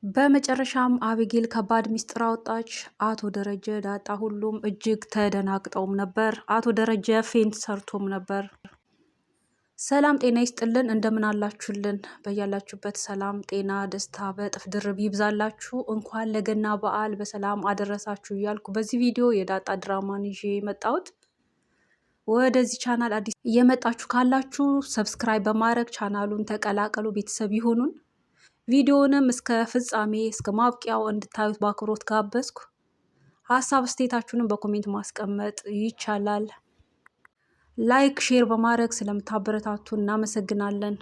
በመጨረሻም አቤጌል ከባድ ሚስጥር አወጣች። አቶ ደረጀ ዳጣ ሁሉም እጅግ ተደናግጠውም ነበር። አቶ ደረጀ faint ሰርቶም ነበር። ሰላም ጤና ይስጥልን፣ እንደምን አላችሁልን? በያላችሁበት ሰላም ጤና ደስታ በእጥፍ ድርብ ይብዛላችሁ። እንኳን ለገና በዓል በሰላም አደረሳችሁ እያልኩ በዚህ ቪዲዮ የዳጣ ድራማን ይዤ የመጣሁት። ወደዚህ ቻናል አዲስ እየመጣችሁ ካላችሁ subscribe በማድረግ ቻናሉን ተቀላቀሉ፣ ቤተሰብ ይሁኑን። ቪዲዮንም እስከ ፍጻሜ እስከ ማብቂያው እንድታዩት በአክብሮት ጋበዝኩ። ሀሳብ አስተያየታችሁንም በ comment ማስቀመጥ ይቻላል። like share በማድረግ ስለምታበረታቱ እናመሰግናለን።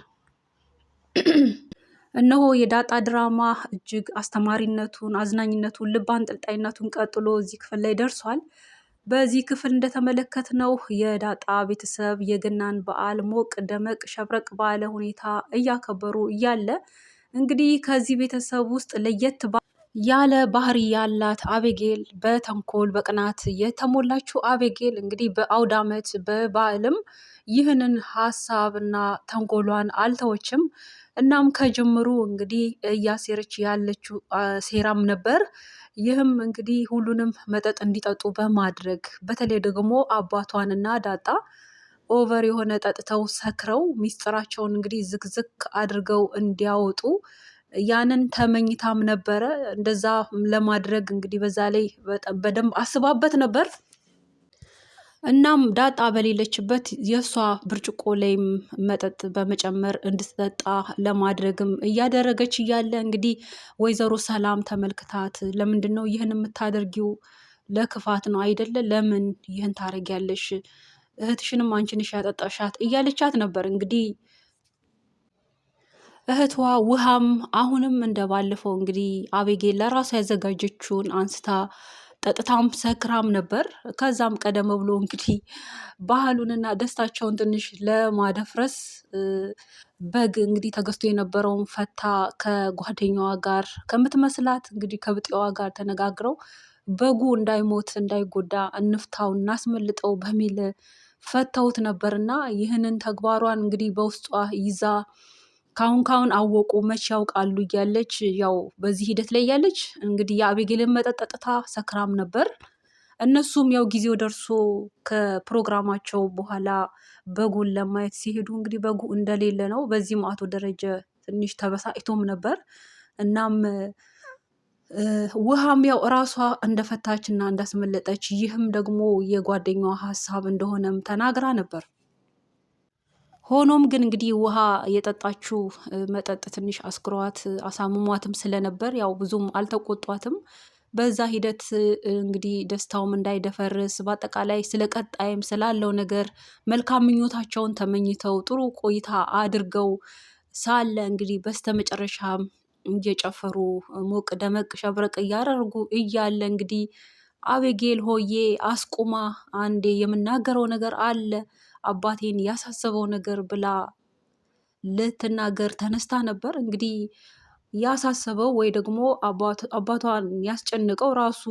እነሆ የዳጣ ድራማ እጅግ አስተማሪነቱን፣ አዝናኝነቱን፣ ልብ አንጠልጣይነቱን ቀጥሎ እዚህ ክፍል ላይ ደርሷል። በዚህ ክፍል እንደተመለከትነው የዳጣ ቤተሰብ የገናን በዓል ሞቅ ደመቅ ሸብረቅ ባለ ሁኔታ እያከበሩ እያለ እንግዲህ ከዚህ ቤተሰብ ውስጥ ለየት ያለ ባህሪ ያላት አቤጌል በተንኮል በቅናት የተሞላችው አቤጌል እንግዲህ በአውደ ዓመት በበዓልም ይህንን ሀሳብና ተንኮሏን አልተወችም። እናም ከጅምሩ እንግዲህ እያሴረች ያለችው ሴራም ነበር። ይህም እንግዲህ ሁሉንም መጠጥ እንዲጠጡ በማድረግ በተለይ ደግሞ አባቷንና ዳጣ over የሆነ ጠጥተው ሰክረው ሚስጥራቸውን እንግዲህ ዝክዝክ አድርገው እንዲያወጡ ያንን ተመኝታም ነበረ። እንደዛ ለማድረግ እንግዲህ በዛ ላይ በደንብ አስባበት ነበር። እናም ዳጣ በሌለችበት የእሷ ብርጭቆ ላይም መጠጥ በመጨመር እንድትጠጣ ለማድረግም እያደረገች እያለ እንግዲህ ወይዘሮ ሰላም ተመልክታት፣ ለምንድን ነው ይህን የምታደርጊው? ለክፋት ነው አይደለ? ለምን ይህን ታደርጊያለሽ? እህትሽንም አንቺ ነሽ ያጠጣሻት እያለቻት ነበር። እንግዲህ እህቷ ውሃም አሁንም እንደባለፈው እንግዲህ አቤጌል ለራሷ ያዘጋጀችውን አንስታ ጠጥታም ሰክራም ነበር። ከዛም ቀደም ብሎ እንግዲህ ባህሉንና ደስታቸውን ትንሽ ለማደፍረስ በግ እንግዲህ ተገዝቶ የነበረውን ፈታ ከጓደኛዋ ጋር ከምትመስላት እንግዲህ ከብጤዋ ጋር ተነጋግረው በጉ እንዳይሞት እንዳይጎዳ እንፍታው እናስመልጠው በሚል ፈተውት ነበርና ይህንን ተግባሯን እንግዲህ በውስጧ ይዛ ካሁን ካሁን አወቁ መቼ ያውቃሉ እያለች ያው በዚህ ሂደት ላይ እያለች እንግዲህ የአቤጌልን መጠጥ ጠጥታ ሰክራም ነበር። እነሱም ያው ጊዜው ደርሶ ከፕሮግራማቸው በኋላ በጉን ለማየት ሲሄዱ እንግዲህ በጉ እንደሌለ ነው። በዚህም አቶ ደረጀ ትንሽ ተበሳጭቶም ነበር። እናም ውሃም ያው እራሷ እንደፈታች እና እንዳስመለጠች ይህም ደግሞ የጓደኛዋ ሀሳብ እንደሆነም ተናግራ ነበር። ሆኖም ግን እንግዲህ ውሃ የጠጣችው መጠጥ ትንሽ አስክሯት አሳምሟትም ስለነበር ያው ብዙም አልተቆጧትም። በዛ ሂደት እንግዲህ ደስታውም እንዳይደፈርስ በአጠቃላይ ስለ ቀጣይም ስላለው ነገር መልካም ምኞታቸውን ተመኝተው ጥሩ ቆይታ አድርገው ሳለ እንግዲህ በስተመጨረሻም እየጨፈሩ ሞቅ ደመቅ ሸብረቅ እያደረጉ እያለ እንግዲህ አቤጌል ሆዬ አስቁማ አንዴ የምናገረው ነገር አለ አባቴን ያሳሰበው ነገር ብላ ልትናገር ተነስታ ነበር። እንግዲህ ያሳሰበው ወይ ደግሞ አባቷን ያስጨንቀው ራሱ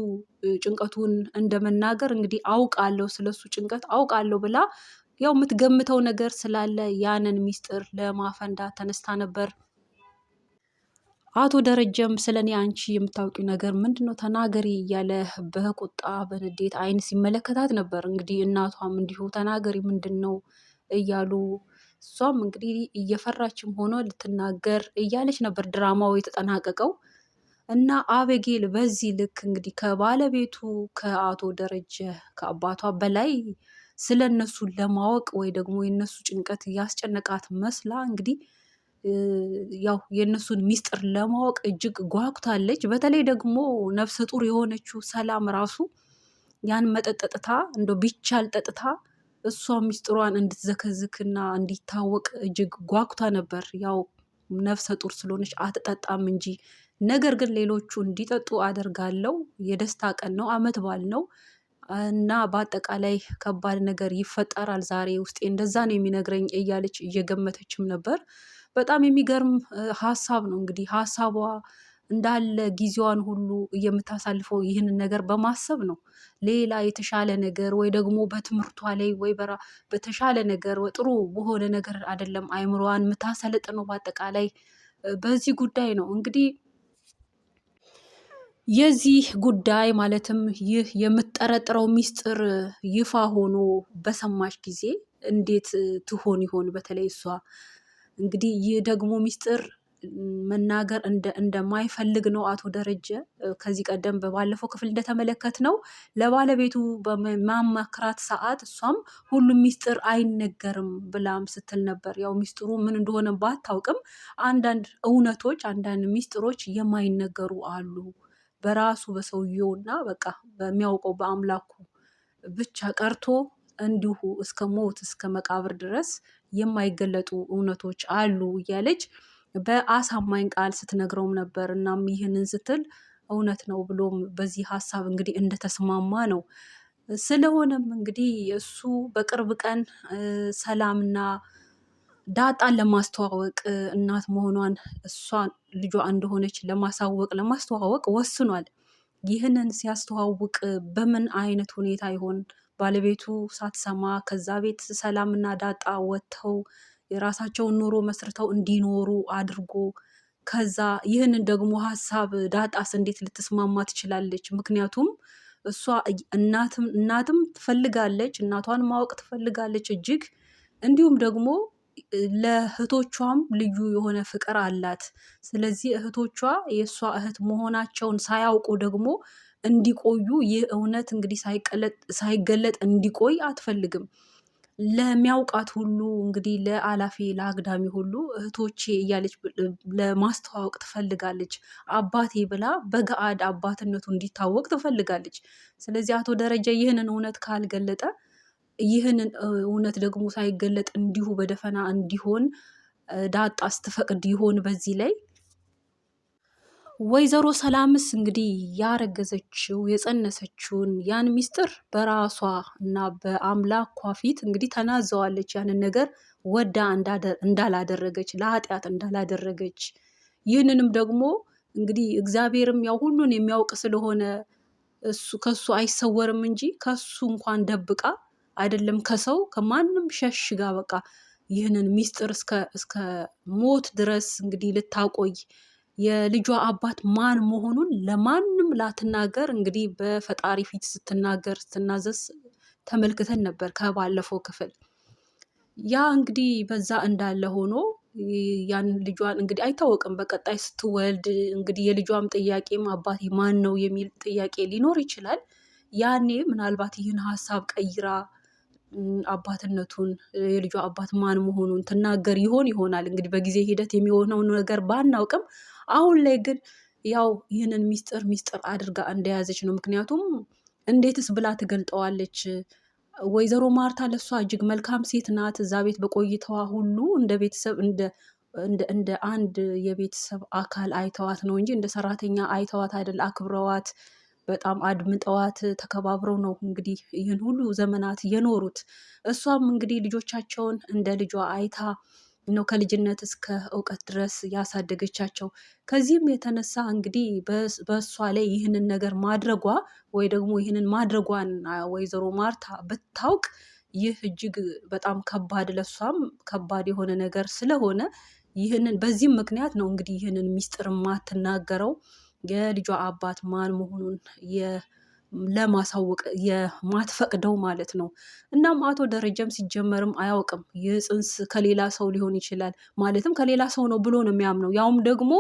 ጭንቀቱን እንደመናገር እንግዲህ አውቃለሁ ስለሱ ጭንቀት አውቃለሁ ብላ ያው የምትገምተው ነገር ስላለ ያንን ሚስጥር ለማፈንዳት ተነስታ ነበር። አቶ ደረጀም ስለ እኔ አንቺ የምታውቂው ነገር ምንድን ነው ተናገሪ እያለ በቁጣ በንዴት አይን ሲመለከታት ነበር። እንግዲህ እናቷም እንዲሁ ተናገሪ ምንድን ነው እያሉ እሷም እንግዲህ እየፈራችም ሆኖ ልትናገር እያለች ነበር ድራማው የተጠናቀቀው። እና አቤጌል በዚህ ልክ እንግዲህ ከባለቤቱ ከአቶ ደረጀ ከአባቷ በላይ ስለ እነሱ ለማወቅ ወይ ደግሞ የእነሱ ጭንቀት ያስጨነቃት መስላ እንግዲህ ያው የእነሱን ሚስጥር ለማወቅ እጅግ ጓጉታለች። በተለይ ደግሞ ነፍሰ ጡር የሆነችው ሰላም ራሱ ያን መጠጥ ጠጥታ እንደው ቢቻል ጠጥታ እሷ ሚስጥሯን እንድትዘከዝክና እንዲታወቅ እጅግ ጓጉታ ነበር። ያው ነፍሰ ጡር ስለሆነች አትጠጣም እንጂ ነገር ግን ሌሎቹ እንዲጠጡ አደርጋለሁ። የደስታ ቀን ነው፣ አመት በዓል ነው እና በአጠቃላይ ከባድ ነገር ይፈጠራል ዛሬ ውስጤ እንደዛ ነው የሚነግረኝ እያለች እየገመተችም ነበር። በጣም የሚገርም ሀሳብ ነው። እንግዲህ ሀሳቧ እንዳለ ጊዜዋን ሁሉ የምታሳልፈው ይህንን ነገር በማሰብ ነው። ሌላ የተሻለ ነገር ወይ ደግሞ በትምህርቷ ላይ ወይ በተሻለ ነገር ጥሩ በሆነ ነገር አይደለም አይምሮዋን የምታሰለጥነው። በአጠቃላይ በዚህ ጉዳይ ነው እንግዲህ። የዚህ ጉዳይ ማለትም ይህ የምትጠረጥረው ሚስጥር ይፋ ሆኖ በሰማች ጊዜ እንዴት ትሆን ይሆን? በተለይ እሷ እንግዲህ ይህ ደግሞ ሚስጥር መናገር እንደማይፈልግ ነው አቶ ደረጀ ከዚህ ቀደም በባለፈው ክፍል እንደተመለከት ነው ለባለቤቱ በማማክራት ሰዓት እሷም ሁሉም ሚስጥር አይነገርም ብላም ስትል ነበር። ያው ሚስጥሩ ምን እንደሆነ ባታውቅም አንዳንድ እውነቶች፣ አንዳንድ ሚስጥሮች የማይነገሩ አሉ በራሱ በሰውየውና በቃ በሚያውቀው በአምላኩ ብቻ ቀርቶ እንዲሁ እስከ ሞት እስከ መቃብር ድረስ የማይገለጡ እውነቶች አሉ እያለች በአሳማኝ ቃል ስትነግረውም ነበር። እናም ይህንን ስትል እውነት ነው ብሎም በዚህ ሀሳብ እንግዲህ እንደተስማማ ነው። ስለሆነም እንግዲህ እሱ በቅርብ ቀን ሰላምና ዳጣን ለማስተዋወቅ እናት መሆኗን እሷ ልጇ እንደሆነች ለማሳወቅ ለማስተዋወቅ ወስኗል። ይህንን ሲያስተዋውቅ በምን አይነት ሁኔታ ይሆን? ባለቤቱ ሳትሰማ ከዛ ቤት ሰላምና ዳጣ ወጥተው የራሳቸውን ኑሮ መስርተው እንዲኖሩ አድርጎ ከዛ ይህንን ደግሞ ሀሳብ ዳጣስ እንዴት ልትስማማ ትችላለች? ምክንያቱም እሷ እናትም ትፈልጋለች፣ እናቷን ማወቅ ትፈልጋለች እጅግ እንዲሁም ደግሞ ለእህቶቿም ልዩ የሆነ ፍቅር አላት። ስለዚህ እህቶቿ የእሷ እህት መሆናቸውን ሳያውቁ ደግሞ እንዲቆዩ ይህ እውነት እንግዲህ ሳይገለጥ እንዲቆይ አትፈልግም። ለሚያውቃት ሁሉ እንግዲህ ለአላፊ ለአግዳሚ ሁሉ እህቶቼ እያለች ለማስተዋወቅ ትፈልጋለች። አባቴ ብላ በገአድ አባትነቱ እንዲታወቅ ትፈልጋለች። ስለዚህ አቶ ደረጀ ይህንን እውነት ካልገለጠ ይህንን እውነት ደግሞ ሳይገለጥ እንዲሁ በደፈና እንዲሆን ዳጣ ስትፈቅድ ይሆን? በዚህ ላይ ወይዘሮ ሰላምስ እንግዲህ ያረገዘችው የጸነሰችውን ያን ሚስጥር በራሷ እና በአምላኳ ፊት እንግዲህ ተናዘዋለች። ያንን ነገር ወዳ እንዳላደረገች ለኃጢአት እንዳላደረገች ይህንንም ደግሞ እንግዲህ እግዚአብሔርም ያው ሁሉን የሚያውቅ ስለሆነ እሱ ከሱ አይሰወርም እንጂ ከሱ እንኳን ደብቃ አይደለም ከሰው ከማንም ሸሽጋ በቃ ይህንን ሚስጥር እስከ ሞት ድረስ እንግዲህ ልታቆይ የልጇ አባት ማን መሆኑን ለማንም ላትናገር እንግዲህ በፈጣሪ ፊት ስትናገር ስትናዘዝ ተመልክተን ነበር ከባለፈው ክፍል። ያ እንግዲህ በዛ እንዳለ ሆኖ ያን ልጇን እንግዲህ አይታወቅም። በቀጣይ ስትወልድ እንግዲህ የልጇም ጥያቄም አባቴ ማን ነው የሚል ጥያቄ ሊኖር ይችላል። ያኔ ምናልባት ይህን ሀሳብ ቀይራ አባትነቱን የልጇ አባት ማን መሆኑን ትናገር ይሆን ይሆናል። እንግዲህ በጊዜ ሂደት የሚሆነውን ነገር ባናውቅም፣ አሁን ላይ ግን ያው ይህንን ሚስጥር ሚስጥር አድርጋ እንደያዘች ነው። ምክንያቱም እንዴትስ ብላ ትገልጠዋለች? ወይዘሮ ማርታ ለእሷ እጅግ መልካም ሴት ናት። እዛ ቤት በቆይታዋ ሁሉ እንደ ቤተሰብ እንደ አንድ የቤተሰብ አካል አይተዋት ነው እንጂ እንደ ሰራተኛ አይተዋት አይደል። አክብረዋት በጣም አድምጠዋት ተከባብረው ነው እንግዲህ ይህን ሁሉ ዘመናት የኖሩት። እሷም እንግዲህ ልጆቻቸውን እንደ ልጇ አይታ ነው ከልጅነት እስከ እውቀት ድረስ ያሳደገቻቸው። ከዚህም የተነሳ እንግዲህ በእሷ ላይ ይህንን ነገር ማድረጓ ወይ ደግሞ ይህንን ማድረጓን ወይዘሮ ማርታ ብታውቅ ይህ እጅግ በጣም ከባድ ለእሷም ከባድ የሆነ ነገር ስለሆነ ይህንን በዚህም ምክንያት ነው እንግዲህ ይህንን ሚስጥር ማትናገረው የልጇ አባት ማን መሆኑን ለማሳወቅ የማትፈቅደው ማለት ነው። እናም አቶ ደረጀም ሲጀመርም አያውቅም። ይህ ጽንስ ከሌላ ሰው ሊሆን ይችላል፣ ማለትም ከሌላ ሰው ነው ብሎ ነው የሚያምነው። ያውም ደግሞ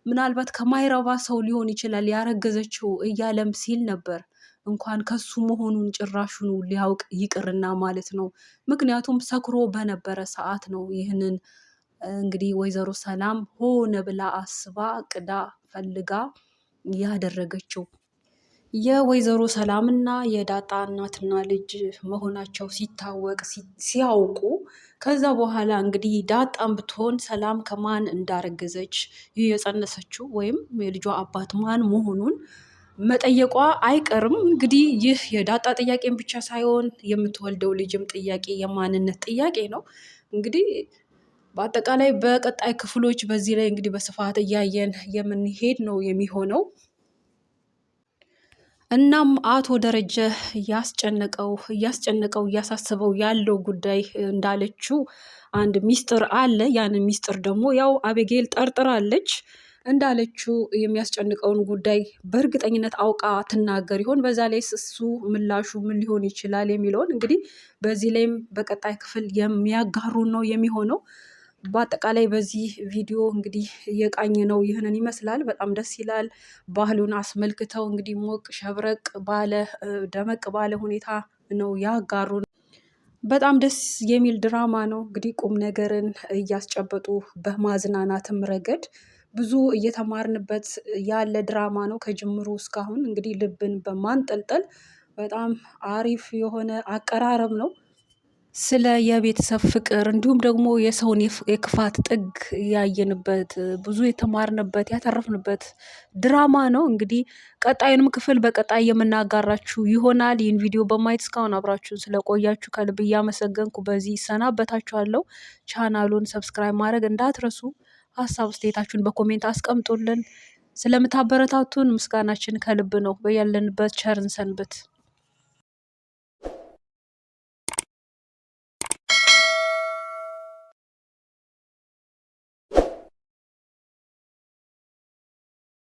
ምናልባት ከማይረባ ሰው ሊሆን ይችላል ያረገዘችው እያለም ሲል ነበር። እንኳን ከሱ መሆኑን ጭራሹኑ ሊያውቅ ይቅርና ማለት ነው። ምክንያቱም ሰክሮ በነበረ ሰዓት ነው ይህንን እንግዲህ ወይዘሮ ሰላም ሆነ ብላ አስባ ቅዳ ፈልጋ ያደረገችው። የወይዘሮ ሰላምና የዳጣ እናትና ልጅ መሆናቸው ሲታወቅ ሲያውቁ ከዛ በኋላ እንግዲህ ዳጣም ብትሆን ሰላም ከማን እንዳረገዘች ይህ የጸነሰችው ወይም የልጇ አባት ማን መሆኑን መጠየቋ አይቀርም። እንግዲህ ይህ የዳጣ ጥያቄን ብቻ ሳይሆን የምትወልደው ልጅም ጥያቄ የማንነት ጥያቄ ነው። እንግዲህ በአጠቃላይ በቀጣይ ክፍሎች በዚህ ላይ እንግዲህ በስፋት እያየን የምንሄድ ነው የሚሆነው። እናም አቶ ደረጀ ያስጨነቀው እያስጨነቀው እያሳስበው ያለው ጉዳይ እንዳለችው አንድ ሚስጥር አለ። ያንን ሚስጥር ደግሞ ያው አቤጌል ጠርጥራለች። እንዳለችው የሚያስጨንቀውን ጉዳይ በእርግጠኝነት አውቃ ትናገር ይሆን? በዛ ላይ እሱ ምላሹ ምን ሊሆን ይችላል የሚለውን እንግዲህ በዚህ ላይም በቀጣይ ክፍል የሚያጋሩን ነው የሚሆነው። በአጠቃላይ በዚህ ቪዲዮ እንግዲህ የቃኝ ነው ይህንን ይመስላል። በጣም ደስ ይላል። ባህሉን አስመልክተው እንግዲህ ሞቅ ሸብረቅ ባለ ደመቅ ባለ ሁኔታ ነው ያጋሩን። በጣም ደስ የሚል ድራማ ነው። እንግዲህ ቁም ነገርን እያስጨበጡ በማዝናናትም ረገድ ብዙ እየተማርንበት ያለ ድራማ ነው። ከጅምሩ እስካሁን እንግዲህ ልብን በማንጠልጠል በጣም አሪፍ የሆነ አቀራረብ ነው። ስለ የቤተሰብ ፍቅር እንዲሁም ደግሞ የሰውን የክፋት ጥግ ያየንበት ብዙ የተማርንበት ያተረፍንበት ድራማ ነው። እንግዲህ ቀጣዩንም ክፍል በቀጣይ የምናጋራችሁ ይሆናል። ይህን ቪዲዮ በማየት እስካሁን አብራችሁን ስለቆያችሁ ከልብ እያመሰገንኩ በዚህ ይሰናበታችኋለሁ። ቻናሉን subscribe ማድረግ እንዳትረሱ። ሀሳብ አስተያየታችሁን በ comment አስቀምጡልን። ስለምታበረታቱን ምስጋናችን ከልብ ነው። በያለንበት ቸር እንሰንብት።